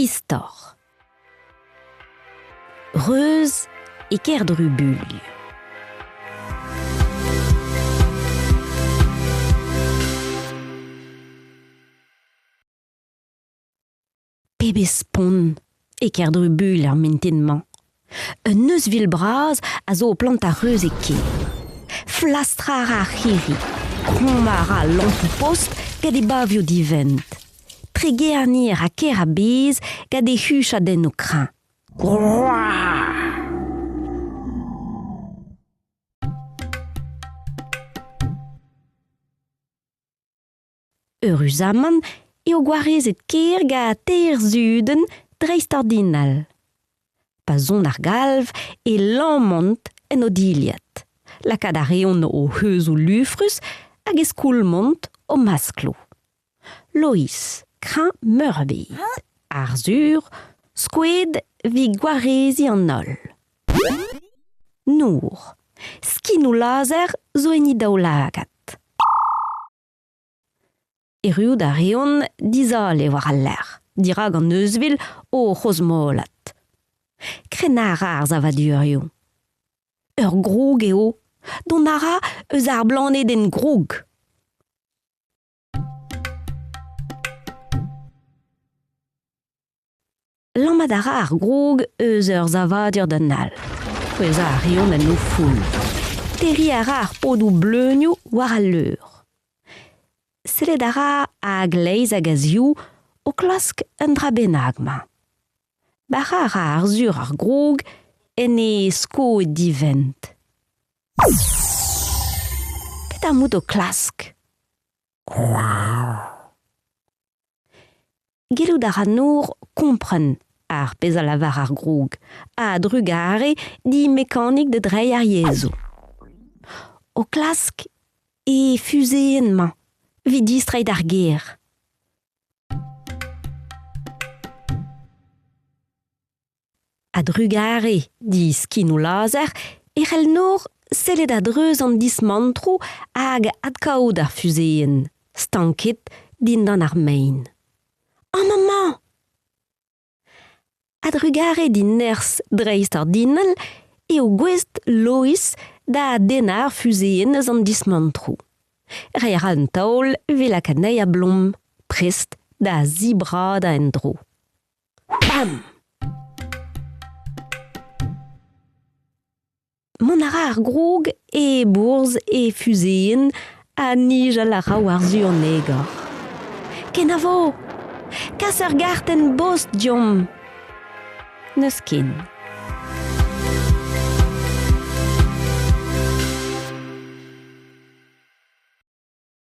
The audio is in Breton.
Istor. Reuz e Kerdrubuilh. Pebezh spont e Kerdrubuilh ar mintin-mañ. Un euzhvil bras a zo o plantañ reuz e kêr. Flastrañ a ra ar c'hirri, krommañ a ra al lampoù-post gant e bavioù divent. Tregerniñ a ra kêr a-bezh gant e huchadennoù kreñv. Eüruzamant eo gwarezet kêr gant teir zudenn dreistordinal. Pa son ar galv e lammont en o dilhad. Lakaat a reont o heuzoù lufrus hag e skoulmont o maskloù. Loeiz, kreñv meurbet. Arzhur, skoed evit gwareziñ an holl. Noor, skinoù lazer zo en he daoulagad. Erruout a reont dizale war al lec'h, dirak an euzhvil o c'hrozmolat. Krennañ a ra ar savadurioù. Ur groug eo, dont a ra eus ar blanedenn Groug. Lammat a ra ar groug eus ur savadur d'un all. Kouezhañ a reont en o foull. Terriñ a ra ar podoù bleunioù war al leur. Sellet a ra a-gleiz hag a-ziv o klask un dra bennak ma. Bac'hañ a ra Arzhur ar groug en e skoed divent. Petra 'mout o klask? Gellout a ra Noor kompren ar pezh a lavar ar groug a-drugarez d'he mekanik da dreiñ ar yezhoù. O klask e fuzeenn-mañ evit distreiñ d'ar gêr. A-drugarez d'he skinoù lazer e c'hell Noor sellet a-dreuz an dismantroù hag adkavout ar fuzeenn stanket dindan ar mein. Amañ 'mañ ! A-drugarez d'he nerzh dreistordinal eo gouest Lois da dennañ ar fuzeenn eus an dismantroù. Reiñ a ra un taol evit lakaat anezhi a-blom, prest da zibradañ en-dro. Bam ! Mont a ra ar groug e-bourzh e fuzeenn ha nijal a ra war-zu an egor. Kenavo ! Kas ur gartenn bost deomp ! N'eus ken.